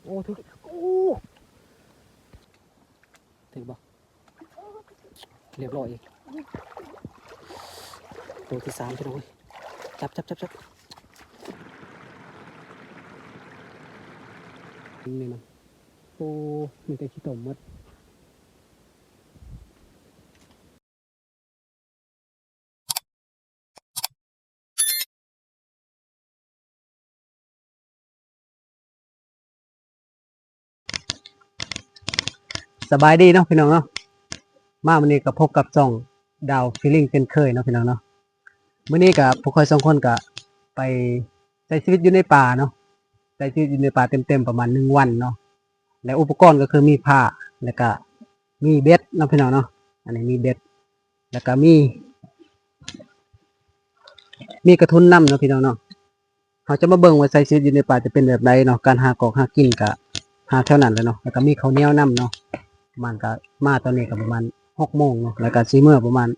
ໂອ້ ຖືກ ໂອ້ ຖືກບໍ່? ລຽບຮ້ອຍອີກ ໂຕທີສາມ ພີ່ນ້ອງເອີຍ. ຈັບ ຈັບ ຈັບ ຈັບ ນີ້ມັນ ໂອ້ ມີແຕ່ຂີ້ຕົມໝົດ. ສະບາຍດີເນາະພີ່ນ້ອງເນາະ, ມາມື້ນີ້ກໍພົບກັບຊ່ອງດາວຟີລິ້ງເຊັ່ນເຄີຍເນາະພີ່ນ້ອງເນາະ. ມື້ນີ້ກໍພວກຂ້ອຍສອງຄົນກໍໄປໃຊ້ຊີວິດຢູ່ໃນປ່າເນາະ, ໃຊ້ຊີວິດຢູ່ໃນປ່າເຕັມໆປະມານໜຶ່ງວັນເນາະ. ແລະອຸປະກອນກໍຄືມີພ້າ ແລ້ວກໍມີເບັດເນາະພີ່ນ້ອງເນາະ, ອັນນີ້ມີເບັດ ແລ້ວກໍມີ ມີກະທຸນນຳເນາະພີ່ນ້ອງເນາະ. ເຮົາຈະມາເບິ່ງວ່າໃຊ້ຊີວິດຢູ່ໃນປ່າຈະເປັນແບບໃດເນາະ, ການຫາກອກຫາກິນກະຫາແຖວນັ້ນແຫຼະເນາະ, ແລ້ວກະມີເຂົ້າໜຽວນຳເນາະ. ປະມານກະ ມາຕອນນີ້ກະປະມານຫົກໂມງເນາະ, ແລ້ວກະຊິເມືອປະມານ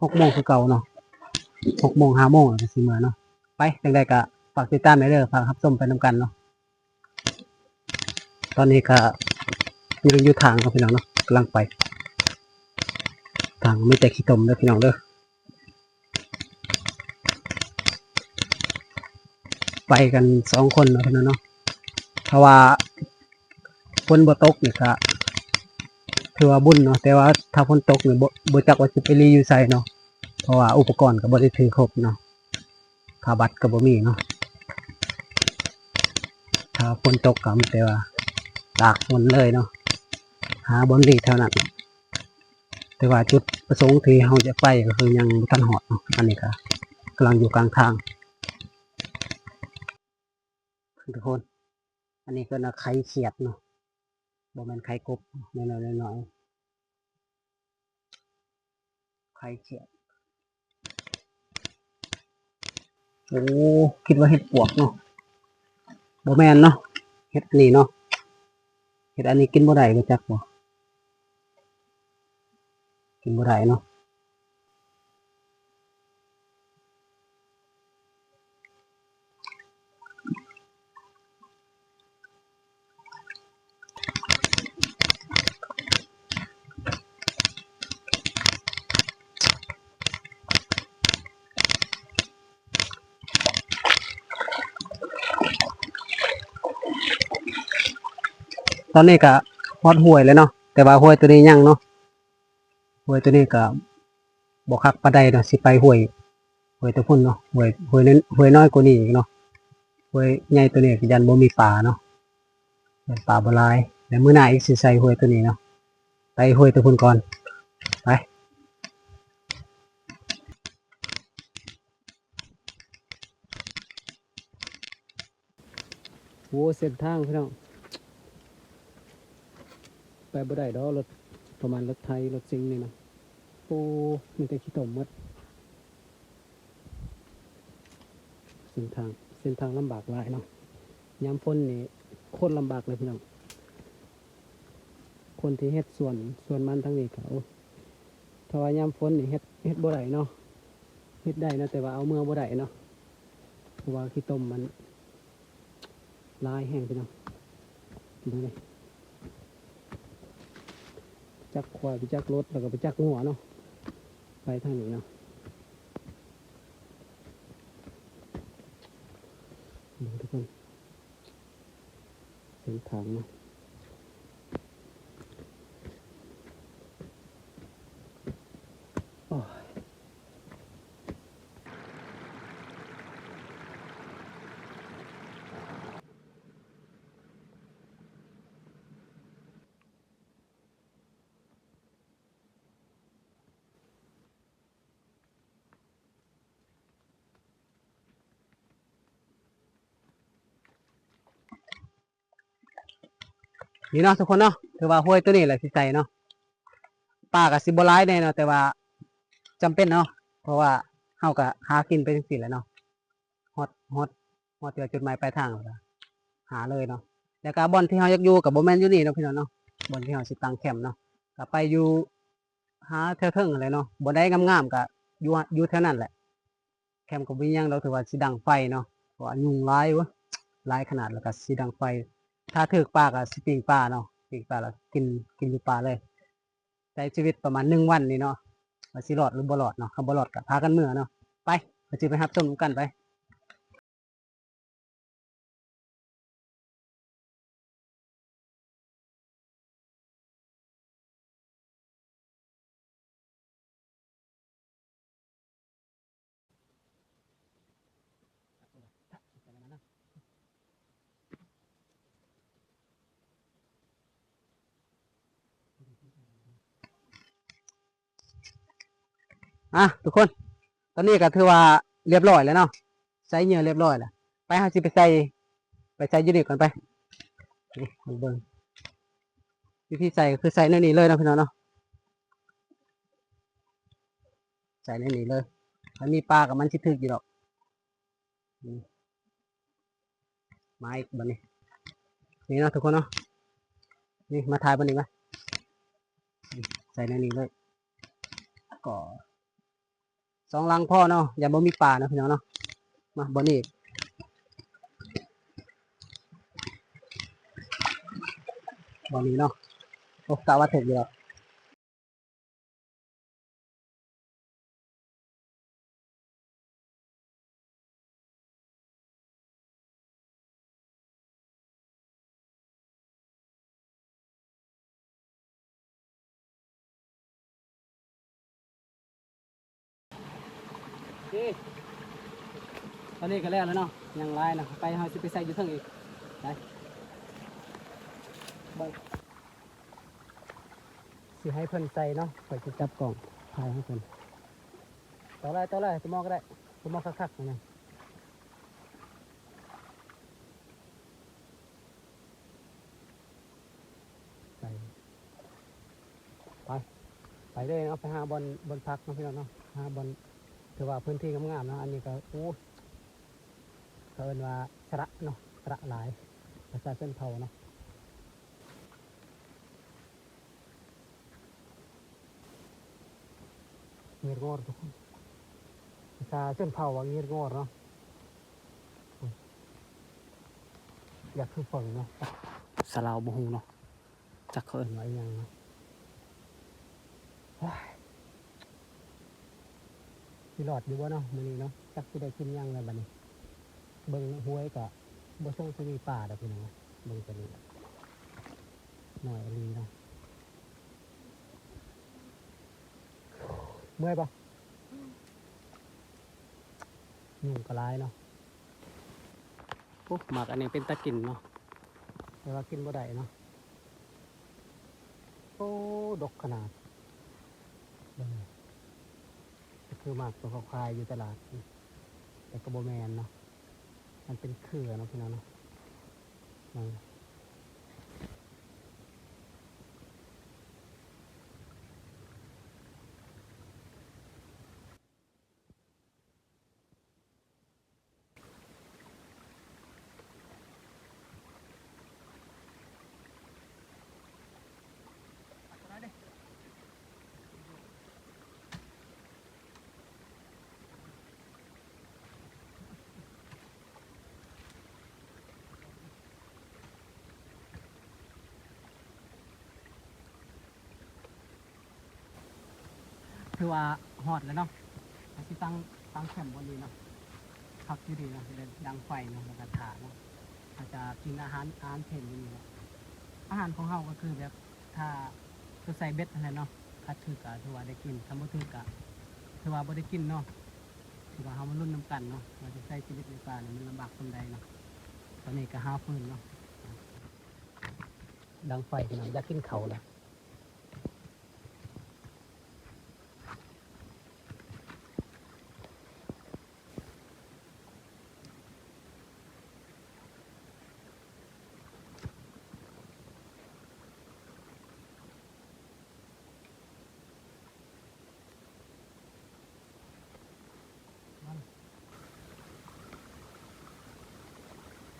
ຫົກໂມງຄືເກົ່າເນາະ, ຫົກໂມງ ຫ້າໂມງແລ້ວກະຊິເມືອເນາະ. ໄປ ຈັ່ງໃດກະຝາກຕິດຕາມແດ່ເດີ, ຝາກຮັບຊົມໄປນຳກັນເນາະ. ຕອນນີ້ກະຍັງຢູ່ທາງເນາະພີ່ນ້ອງເນາະ, ກຳລັງໄປ, ທາງມີແຕ່ຂີ້ຕົມເດີພີ່ນ້ອງເດີ. ໄປກັນສອງຄົນເນາະພີ່ນ້ອງເນາະ, ຖ້າວ່າຝົນບໍ່ຕົກນີ້ກະຖືວ່າບຸນເນາະ, ແຕ່ວ່າຖ້າຝົນຕົກນີ້ບໍ່ ບໍ່ຈັກວ່າຊິໄປລີ້ຢູ່ໃສເນາະ, ເພາະວ່າອຸປະກອນກໍບໍ່ໄດ້ຖືຄົບເນາະ. ຜ້າບັດກໍບໍ່ມີເນາະ, ຖ້າຝົນຕົກກໍມີແຕ່ວ່າຕາກຝົນເລີຍເນາະ, ຫາບ່ອນລີ້ແຖວນັ້ນ. ແຕ່ວ່າຈຸດປະສົງທີ່ເຮົາຈະໄປກໍຄືຍັງບໍ່ທັນຮອດເນາະ, ອັນນີ້ກໍກຳລັງຢູ່ກາງທາງທຸກຄົນ. ອັນນີ້ເອີ້ນວ່າໄຂ່ຂຽດເນາະ, ບໍ່ແມ່ນໄຂ່ກົບ, ນ້ອຍໆ ໄຂ່ຂຽດ. ໂອ້ ຄິດວ່າເຫັດປວກເນາະ, ບໍ່ແມ່ນເນາະ, ເຫັດນີ້ເນາະ. ເຫັດອັນນີ້ກິນບໍ່ໄດ້ ຮູ້ຈັກບໍ່? ກິນບໍ່ໄດ້ເນາະ. ຕອນນີ້ກະຮອດຫ້ວຍແລ້ວເນາະ, ແຕ່ວ່າຫ້ວຍໂຕນີ້ຍັງເນາະ, ຫ້ວຍໂຕນີ້ກະບໍ່ຄັກປານໃດເນາະ. ຊິໄປຫ້ວຍ ຫ້ວຍໂຕພຸ້ນເນາະ, ຫ້ວຍ ຫ້ວຍນ້ອຍ ຫ້ວຍນ້ອຍກວ່ານີ້ອີກເນາະ. ຫ້ວຍໃຫຍ່ໂຕນີ້ກໍຢ້ານບໍ່ມີປາເນາະ, ຢ້ານປາບໍ່ຫຼາຍ. ແລ້ວມື້ໜ້າອີກຊິໃສ່ຫ້ວຍໂຕນີ້ເນາະ, ໄປຫ້ວຍໂຕພຸ້ນກ່ອນ. ໄປ. ໂອ້ ເສັ້ນທາງພີ່ນ້ອງ ໄປບໍ່ໄດ້ດອກ, ລົດ ປະມານລົດໄຖ ລົດຊິງນີ້ນະ. ໂອ້ ມີແຕ່ຂີ້ຕົມໝົດ. ເສັ້ນທາງ ເສັ້ນທາງລຳບາກຫຼາຍເນາະ, ຍາມຝົນນີ້ໂຄດລຳບາກເລີຍພີ່ນ້ອງ. ຄົນທີ່ເຮັດສວນ ສວນມັນທາງນີ້ກໍ ໂອ້ ຖ້າວ່າຍາມຝົນນີ້ເຮັດ ເຮັດບໍ່ໄດ້ເນາະ, ເຮັດໄດ້ເນາະ ແຕ່ວ່າເອົາເມືອບໍ່ໄດ້ເນາະ ເພາະວ່າຂີ້ຕົມມັນຫຼາຍແຮງພີ່ນ້ອງ. ເບິ່ງເດີ ຈັກຄວາຍ ຈັກລົດ ແລ້ວກໍຈັກງົວເນາະ ໄປທາງນີ້ເນາະ. ເບິ່ງທຸກຄົນ ເສັ້ນທາງເນາະ. ໂອ້ຍ. ນີ້ເນາະທຸກຄົນເນາະ ຖືວ່າຫ້ວຍໂຕນີ້ແຫຼະຊິໃສ່ເນາະ. ປາກໍຊິບໍ່ຫຼາຍແດ່ເນາະ ແຕ່ວ່າຈຳເປັນເນາະ ເພາະວ່າເຮົາກໍຫາກິນໄປຈັ່ງຊີ້ແຫຼະເນາະ. ຮອດ ຮອດ ຮອດທີ່ວ່າຈຸດໝາຍປາຍທາງແລ້ວກໍຫາເລີຍເນາະ. ແລ້ວກໍບ່ອນທີ່ເຮົາຢາກຢູ່ກໍບໍ່ແມ່ນຢູ່ນີ້ເນາະພີ່ນ້ອງເນາະ, ບ່ອນທີ່ເຮົາຊິຕັ້ງແຄມເນາະ ກໍໄປຢູ່ ຫາແຖວເທິງຫັ້ນແຫຼະເນາະ. ບ່ອນໃດງາມໆກໍຢູ່ ຢູ່ແຖວນັ້ນແຫຼະ. ແຄມກໍບໍ່ມີຫຍັງດອກ ຖືວ່າຊິດັງໄຟເນາະ ເພາະວ່າຍຸງຫຼາຍເວີ້ຍ ຫຼາຍຂະໜາດ ແລ້ວກໍຊິດັງໄຟ. ຖ້າຖືກປາກໍຊິປີ້ງປາເນາະ, ປີ້ງປາແລ້ວກິນ, ກິນຢູ່ປ່າເລີຍ. ໃຊ້ຊີວິດປະມານໜຶ່ງວັນນີ້ເນາະ ວ່າຊິລອດຫຼືບໍ່ລອດເນາະ. ຄັນບໍ່ລອດກໍພາກັນເມືອເນາະ. ໄປ, ຂ້ອອຍຊິໄປຮັບຊົມນຳກັນໄປ. ອ່ະ ທຸກຄົນ, ຕອນນີ້ກໍຖືວ່າລຽບຮ້ອຍແລ້ວເນາະ, ໃສ່ເຫຍື່ອລຽບຮ້ອຍແລ້ວ. ໄປ, ເຮົາຊິໄປໃສ່, ໄປໃສ່ຢູ່ນີ້ກ່ອນໄປ. ນີ້ ເບິ່ງ ວິທີໃສ່ກໍຄືໃສ່ແນວນີ້ເລີຍເນາະ ພີ່ນ້ອງເນາະ. ໃສ່ແນວນີ້ເລີຍ, ຄັນມີປາກໍມັນຊິຖືກຢູ່ດອກ. ນີ້ ມາອີກບັດນີ້. ນີ້ເນາະ ທຸກຄົນເນາະ, ນີ້ ມາຖ່າຍບ່ອນນີ້ມາ. ນີ້ ໃສ່ແນວນີ້ເລີຍ. ກໍສອງຫຼັງພໍເນາະ, ຢ້ານບໍ່ມີປາເນາະ ພີ່ນ້ອງເນາະ. ມາບ່ອນນີ້ອີກ, ບ່ອນນີ້ເນາະ. ໂອ້ ກະວ່າຖືກຢູ່ແລ້ວ. ໂອເຄ ຕອນນີ້ກໍແລ້ວແລ້ວເນາະ, ຍັງຫຼາຍເນາະ. ໄປ ເຮົາຊິໄປໃສ່ຢູ່ເທິງອີກ. ໄປ ເບິ່ງ ຊິໃຫ້ເພິ່ນໃສ່ເນາະ, ຂ້ອຍຊິຈັບກ້ອງຖ່າຍໃຫ້ເພິ່ນ. ຕໍ່ເລີຍ ຕໍ່ເລີຍ, ຕົວໝໍກໍໄດ້, ຕົວໝໍຄັກໆ ນີ້ນະ. ໄປ ໄປ ໄປເລີຍເນາະ, ໄປຫາບ່ອນ ບ່ອນພັກເນາະ ພີ່ນ້ອງເນາະ, ຫາບ່ອນ ຖືວ່າພື້ນທີ່ງາມໆເນາະ. ອັນນີ້ກໍ ໂອ້ຍ ເຂົາເອີ້ນວ່າສະຫຼະເນາະ, ສະຫຼະຫຼາຍ ພາສາຊົນເຜົ່າເນາະ. ງຽດງອດ ທຸກຄົນ, ພາສາຊົນເຜົ່າວ່າງຽດງອດເນາະ. ຢາກຄືເຝີເນາະ, ພາສາລາວບໍ່ຮູ້ເນາະ, ຈັກເຂົາເອີ້ນວ່າອີ່ຫຍັງເນາະ. ໂອ້ຍ ຊິລອດຢູ່ບໍ່ເນາະມື້ນີ້ເນາະ, ຈັກຊິໄດ້ກິນຫຍັງແລ້ວບັດນີ້. ເບິ່ງຫ້ວຍກະບໍ່ຊົງຊິມີປາດອກ ພີ່ນ້ອງ, ເບິ່ງແຕ່ນີ້ ໜ້ອຍອີ່ຫຼີເນາະ. ເມື່ອຍບໍ່? ຍຸງກໍຫຼາຍເນາະ. ໂອ້ ໝາກອັນນີ້ເປັນຕາກິນເນາະ, ແຕ່ວ່າກິນບໍ່ໄດ້ເນາະ. ໂອ້ ດົກຂະໜາດ. ເບິ່ງ ຄືໝາກຕົວເຂົາຂາຍຢູ່ຕະຫຼາດ, ແຕ່ກໍບໍ່ແມ່ນເນາະ, ມັນເປັນເຄືອເນາະ ພີ່ນ້ອງເນາະ. ເບິ່ງ ຖືວ່າຮອດແລ້ວເນາະ, ເຮົາຊິຕັ້ງ ຕັ້ງແຄມບ່ອນນີ້ເນາະ, ພັກຢູ່ນີ້ເນາະ, ຊິໄດ້ດັງໄຟເນາະ ແລ້ວກໍຖ້າເນາະ. ເຮົາຈະກິນອາຫານ ອາຫານເພນຢູ່ນີ້ເນາະ. ອາຫານຂອງເຮົາກໍຄືແບບ ຖ້າ ຄືໃສ່ເບັດຫັ້ນແຫຼະເນາະ, ຄັນຖືກກໍຖືວ່າໄດ້ກິນ, ຄັນບໍ່ຖືກກໍຖືວ່າບໍ່ໄດ້ກິນເນາະ. ຖືວ່າເຮົາມາລຸ້ນນຳກັນເນາະ ວ່າຈະໃຊ້ຊີວິດໃນປ່ານີ້ມັນລຳບາກສ່ຳໃດເນາະ. ຕອນນີ້ກໍຫາຟືນເນາະ, ດັງໄຟພີ່ນ້ອງ, ຢາກກິນເຂົ້າແລ້ວ.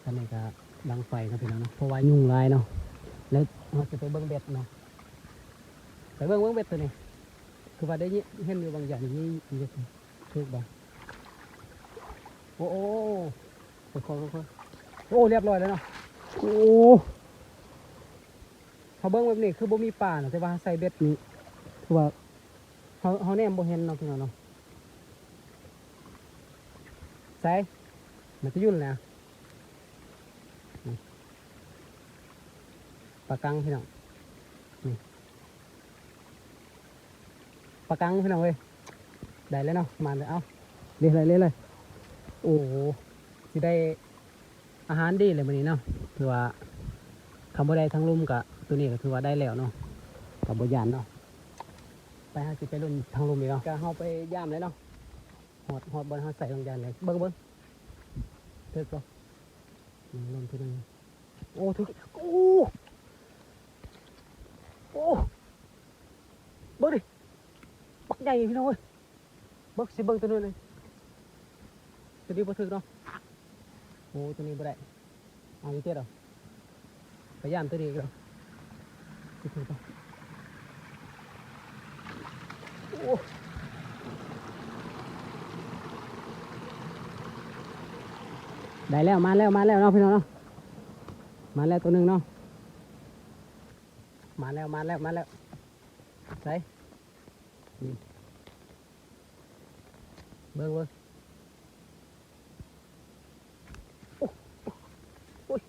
ອັນນີ້ກໍດັງໄຟເນາະ ພີ່ນ້ອງເນາະ, ເພາະວ່າຍຸງຫຼາຍເນາະ. ແລ້ວເຮົາຊິໄປເບິ່ງເບັດເນາະ, ໄປເບິ່ງ ເບິ່ງເບັດໂຕນີ້. ຄືວ່າໄດ້ຍິນ ເຫັນຢູ່ບາງຢ່າງນີ້ ຖືກບໍ່? ໂອ້ ໂອ້ ໂອ້ ຄ່ອຍໆ ຄ່ອຍໆ. ໂອ້ ລຽບຮ້ອຍແລ້ວເນາະ. ໂອ້ ເບິ່ງແບບນີ້ຄືບໍ່ມີປານະ ແຕ່ວ່າເຮົາໃສ່ເບັດນີ້ ຄືວ່າເຮົາ ເຮົາແນມບໍ່ເຫັນເນາະ ພີ່ນ້ອງເນາະ. ໃສ ມັນຈະຢູ່ຫັ້ນແຫຼະ ປາກັງ ພີ່ນ້ອງ ນີ້ ປາກັງ ພີ່ນ້ອງເອີຍ. ໄດ້ແລ້ວເນາະ ມາແລ້ວ ເອົາ ເລຍເລີຍ ເລຍເລີຍ. ໂອ້ ຊິໄດ້ອາຫານດີເລີຍມື້ນີ້ເນາະ ຖືວ່າຄັນບໍ່ໄດ້ທາງລຸ່ມກະ ໂຕນີ້ກະຖືວ່າໄດ້ແລ້ວເນາະ ກະບໍ່ຢ້ານເນາະ. ໄປ ເຮົາຊິໄປລຸ້ນທາງລຸ່ມອີກເນາະ ກະເຮົາໄປຢາມເລີຍເນາະ. ຮອດ ຮອດບ່ອນເຮົາໃສ່ລົງຢາມເລີຍ ເບິ່ງ ເບິ່ງ ຖືກບໍ່? ອືມ ລົມທີໜຶ່ງ ໂອ້ ຖືກ ໂອ້ ໂອ້ ເບິ່ງດິ ບັກໃຫຍ່ພີ່ນ້ອງເອີຍ. ເບິ່ງ ຊິເບິ່ງໂຕນີ້ ໂຕນີ້ບໍ່ຖືກເນາະ. ໂອ້ ໂຕນີ້ບໍ່ໄດ້ ເອົາອີກເທື່ອດອກ ພະຍາຍາມໂຕນີ້ອີກດອກ ຊິຖືກບໍ່? ໂອ້ ໄດ້ແລ້ວ ມາແລ້ວ ມາແລ້ວເນາະ ພີ່ນ້ອງເນາະ. ມາແລ້ວໂຕໜຶ່ງເນາະ ມາແລ້ວ ມາແລ້ວ ມາແລ້ວ. ໃສ ນີ້ ເບິ່ງ ເບິ່ງ ໂອ້ ໂອ້ຍ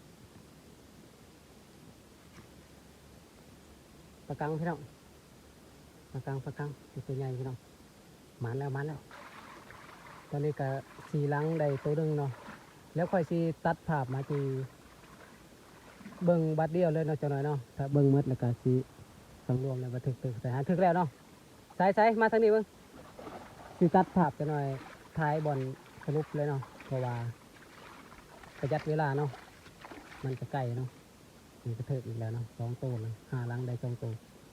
ປາກັງ ພີ່ນ້ອງ ປາກັງ ປາກັງ ໂຕໃຫຍ່ ພີ່ນ້ອງ. ມາແລ້ວ ມາແລ້ວ ຕອນນີ້ກະສີ່ຫຼັງໄດ້ໂຕໜຶ່ງເນາະ. ແລ້ວຂ້ອຍຊິຕັດພາບມາທີ່ເບິ່ງບາດດຽວເລີຍເນາະ ຈັກໜ້ອຍເນາະ. ຖ້າເບິ່ງໝົດແລ້ວກະຊິສັງລວມແລ້ວວ່າຖືກ ຖືກ ແຕ່ຫາຖືກແລ້ວເນາະ. ໃສ ໃສ ມາທາງນີ້ເບິ່ງ ຊິຕັດພາບຈັກໜ້ອຍ ຖ່າຍບ່ອນສະຫຼຸບເລີຍເນາະ ເພາະວ່າປະຢັດເວລາເນາະ ມັນກະໃກ້ເນາະ. ນີ້ກະຖືກອີກແລ້ວເນາະ ສອງໂຕນະ ຫ້າຫຼັງໄດ້ສອງໂຕ.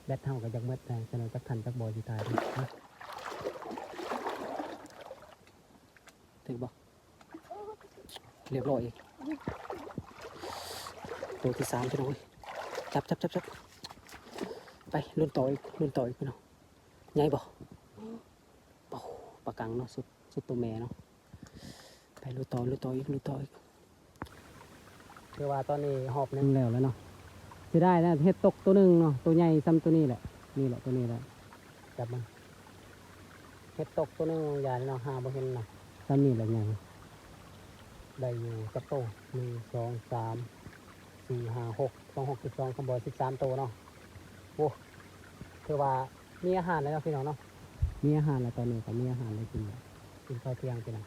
ແບັດເຮົາກະຢາກໝົດແລ້ວ ຈັກໜ້ອຍຈັກທັນຈັກບໍ່ຊິຖ່າຍເນາະ. ຖືກບໍ່? ລຽບຮ້ອຍອີກ ໂຕທີສາມ ພີ່ນ້ອງເອີຍ. ຈັບ ຈັບ ຈັບ ຈັບ ໄປ ລຸ້ນຕໍ່ອີກ ລຸ້ນຕໍ່ອີກ ພີ່ນ້ອງ. ໃຫຍ່ບໍ່? ໂອ້ ປາກັງເນາະ ສຸດ ສຸດໂຕແມ່ເນາະ. ໄປລຸ້ນຕໍ່ ລຸ້ນຕໍ່ອີກ ລຸ້ນຕໍ່ອີກ. ຄືວ່າຕອນນີ້ຮອບໜຶ່ງແລ້ວແຫຼະເນາະ. ເສຍດາຍນະ ເຮັດຕົກໂຕໜຶ່ງເນາະ ໂຕໃຫຍ່ຊ່ຳໂຕນີ້ແຫຼະ. ນີ້ແຫຼະ ໂຕນີ້ແຫຼະ ຈັບມັນ. ເຮັດຕົກໂຕໜຶ່ງ ຢ່ານີ້ເນາະ ຫາບໍ່ເຫັນເນາະ. ຊ່ຳນີ້ແຫຼະໃຫຍ່. ໄດ້ຢູ່ຈັກໂຕ? ໜຶ່ງ ສອງ ສາມ ສີ່ ຫ້າ ຫົກ ສອງ ຫົກ ສິບສອງ ຄຳບໍ່ ສິບສາມໂຕເນາະ. ໂອ້ ຖືວ່າມີອາຫານແລ້ວເນາະ ພີ່ນ້ອງເນາະ. ມີອາຫານແລ້ວ ຕອນນີ້ກະມີອາຫານໄດ້ກິນແລ້ວ ກິນເຂົ້າທ່ຽງພີ່ນ້ອງ.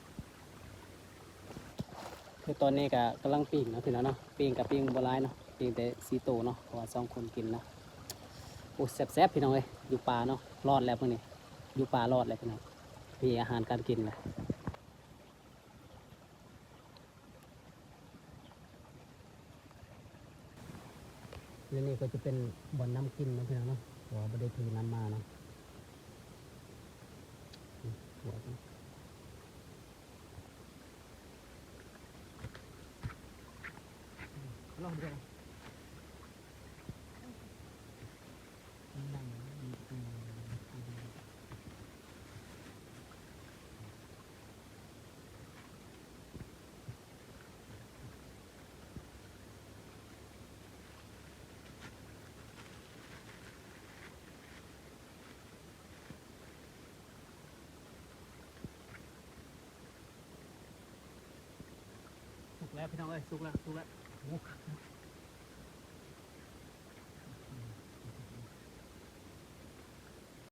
ຄືຕອນນີ້ກະກຳລັງປີ້ງເນາະ ພີ່ນ້ອງເນາະ. ປີ້ງກະປີ້ງບໍ່ຫຼາຍເນາະ ປີ້ງແຕ່ສີ່ໂຕເນາະ ເພາະວ່າສອງຄົນກິນເນາະ. ໂອ້ ແຊບໆ ພີ່ນ້ອງເອີຍ ຢູ່ປ່າເນາະ. ລອດແລ້ວມື້ນີ້ ຢູ່ປ່າລອດແລ້ວພີ່ນ້ອງ ມີອາຫານການກິນແລ້ວ. ແລະນີ້ກະຈະເປັນບ່ອນນ້ຳກິນເນາະ ພີ່ນ້ອງເນາະ ເພາະວ່າບໍ່ໄດ້ຖືນ້ຳມາເນາະ. ສຸກແລ້ວພີ່ນ້ອງເອີຍ ສຸກແລ້ວ ສຸກແລ້ວ. ໂອ້ ຄັກເນາະ